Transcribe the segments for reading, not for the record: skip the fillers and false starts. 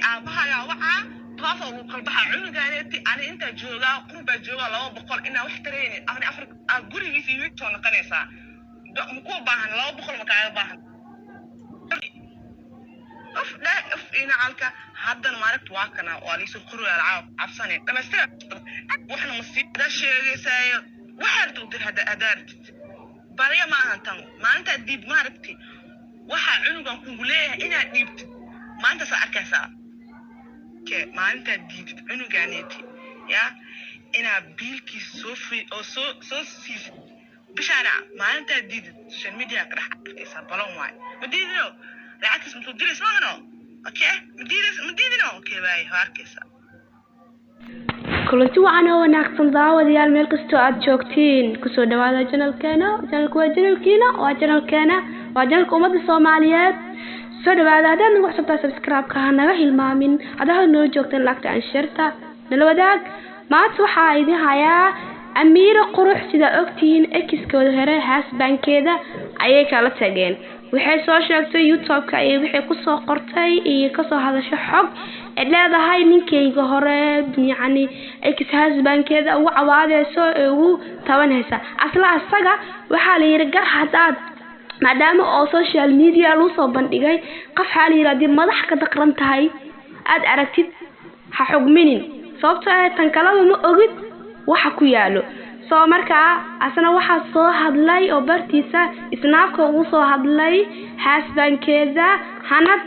Aabahayaa wacaa, taasoo lagu kala baxaa. Cunugaaneeti ani intaa joogaa, qurbaa joogaa, 200 inaa wax taraynin ani Afrika aa gurigiisa iyo soo noqonaysaa. Makuu baahan 200, ma kaaga baahan uf dha uf inacalka. Haddana maaragta waa kana waa liisoo qoraya lacag cabsane dhamaystira, waxna ma sii hadaa sheegaysaayo. Waxaa rabta u dir hadda hadaa rabtid, barya ma ahan tan. Maalintaa diid maaragti, waxaa cunugan kugu leeyahay inaad dhiibtid maantaasaa arkaysaa. Ke maalintaa diidid cunuganeeti ya inaad biilkiisa soo fi oo soo siisid bishaana, maalintaa diidid social media ka dhex arkaysaa. Balon waay, ma diidino? Lacagtiis masoo dirays maahano? Okay, ma diidays? Ma diidino? Okay, waay, waa arkaysaa. Kulanti wacan oo wanaagsan, daawadayaal, meel kastoo aad joogtiin, kusoo dhawaada channelkeena. Channelku waa channelkiina, waa channelkeena, waa channelka ummadda Soomaaliyeed. Soo dhawaada. Haddaad nagu cusubtahay, subscribe-ka ha naga hilmaamin. Haddaad noo joogteen, like-ta and share-ta nala wadaag. Maanta waxaa idin hayaa Amiiro Qurux. Sidaa ogtihiin, ex-kooda hore husbandkeeda ayay kala tageen. Waxay soo sheegtay YouTube-ka iyo waxay kusoo qortay iyo kasoo hadashay xog ay leedahay ninkayga hore, yacni ex husbandkeeda, ugu cawaadeyso ee ugu tabanaysa. Asla asaga waxaa la yidhi gar haddaad, maadaama oo social media lagu soo bandhigay qof, waxaa la yidhi haddii madax ka daqran tahay aad aragtid, ha xugminin, sababtoo ah tan kalaba ma ogid waxa ku yaalo. Soo markaa asna waxaa soo hadlay oo bartiisa Snapka ugu soo hadlay husbandkeeda Hanad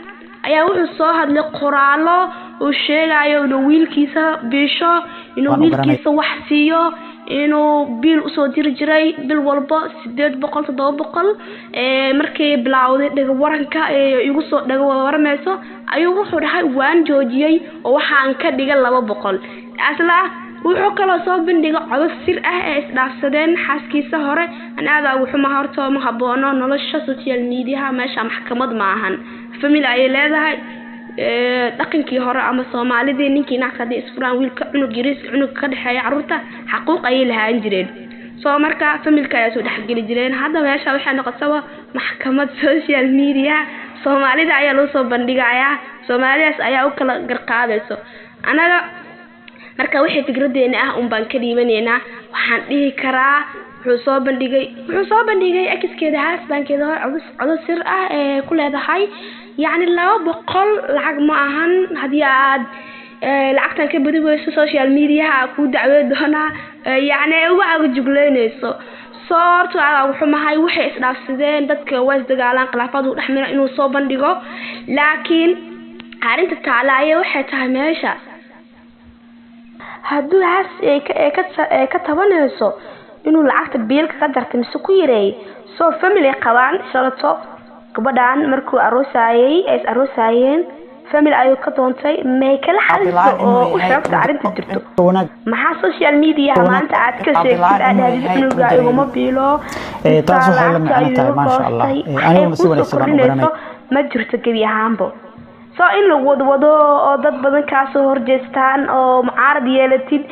ayaa wuxuu soo hadlay qoraallo uu sheegayo inuu wiilkiisa biisho, inuu Waan u garanay. wiilkiisa wax siiyo, inuu biil usoo diri jiray bil walba 800, 700. Markii bilowday dhaga waranka ee igu soo dhaga waramayso ayuu wuxuu dhahay waan joojiyey oo waxaan ka dhigay 200. Asla wuxuu kaloo soo bandhigay codad sir ah ee isdhaafsadeen xaaskiisa hore. An aad ugu xumaa, horta ma haboono nolosha social mediaha. Meesha maxkamad ma ahan, family ayay leedahay. Dhaqankii hore ama Soomaalidii, ninkii naagta haddii isfuraan, wiilka cunug yariis, cunug ka dhexeeya carruurta xaquuq ayay lahaan jireen. Soo marka familka ayaa soo dhexgeli jireen. Hadda meesha waxay noqotaba maxkamad social media. Soomaalida ayaa loo soo bandhigayaa, Soomaalidaas ayaa u kala garqaadayso. Anaga marka wixii fikradeena ah un baan ka dhiibanaynaa. Waxaan dhihi karaa wuxuu soo bandhigay ex-keeda, husbandkeeda hore, codod sir ah ee ku leedahay, yacni 200 lacag ma ahan. Haddii aad lacagtan ka badi weyso, social mediaha kuu dacwey doonaa, yacni uga cagajugleynayso. Soo horta aad ugu xumahay waxay isdhaafsadeen. Dadka waa isdagaalaan, khilaafaad uu dhex mara inuu soo bandhigo, laakiin arrinta taala ayaa waxay tahay meesha hadduu haas ee ka tabanayso inuu lacagta biilka ka dartay mise ku yareeyay. Soo family ay qabaan shalato gabadhan markuu aroosayay, ay is aroosayeen, family ayuu ka doontay. May kala xaliso Cabdilaan oo inuu u yahay sheegto arrinta jirto. Wanaag. Maxaa social media maanta aad ka sheegtid, Cabdilaan aad inuu dhahdid yahay cunuga mid iguma biilo? Taas waxay la lacagta macno ayuu tahay, iga maasha Allah. goostay. Wax ay Aniguna si kuusoo wanaagsan baan u kordhinayso garanay. ma jirto gebi ahaanbo. Soo in lagu wadwado oo dad badan kaasoo horjeestaan oo mucaarad yeelatid,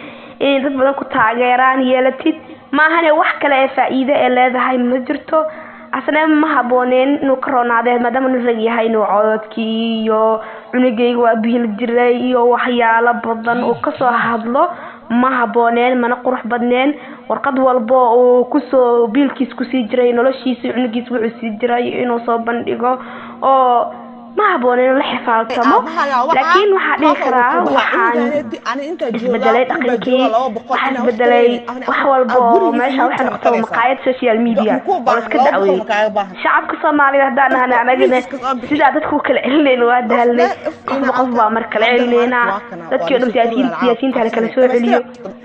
in dad badan ku taageeraan yeelatid maahane, wax kale ee faa'iido ee leedahay ma jirto. Asna ma habooneen inuu ka roonaadee, maadaama nin rag yahay, inuu cododkii iyo cunugayga waa biil jiray iyo waxyaalo badan uu kasoo hadlo ma habooneen, mana qurux badneen. Warqad walba uu kusoo biilkiis kusii jiray, noloshiisa, cunugiis wuxuu sii jiray inuu soo bandhigo oo ma habooneen inuu la xifaaltamo. Laakiin waxaa dhihi karaa waxaan isbedelay dhaqankii, waxaa isbedelay wax walba oo meesha waxay noqotay maqaayad social media oo la iska dacweeyey. Shacabka Soomaalida haddaan nahana, anagana sidaa dadku u kala celinayna waa daalnay. Qofba qof baa mar kala celinaynaa. Dadkii o dhan siyaasiyiinta hala kala soo celiyo,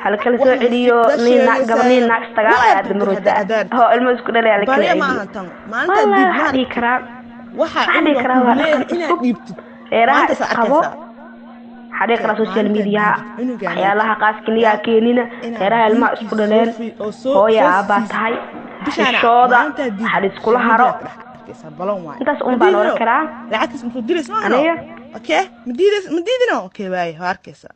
hala kala soo celiyo. Nin naag gaba, nin naag isdagaal ayaa damaroosaa oo ilmo isku dhalay, hala kala celiyo. Wallahi waxaa dhihi karaa waa dhaqan cusub reeraha isqabo. Waxaa dhihi karaa social media waxyaalaha qaaskinigaa keenina. Reeraha ilmaha isku dhaleen, hooya aabbaa tahay, xishooda waxa la iskula haro. Intaas un baan oran karaa aniga. Okay, ma diidino? Okay, waay, waa arkaysaa.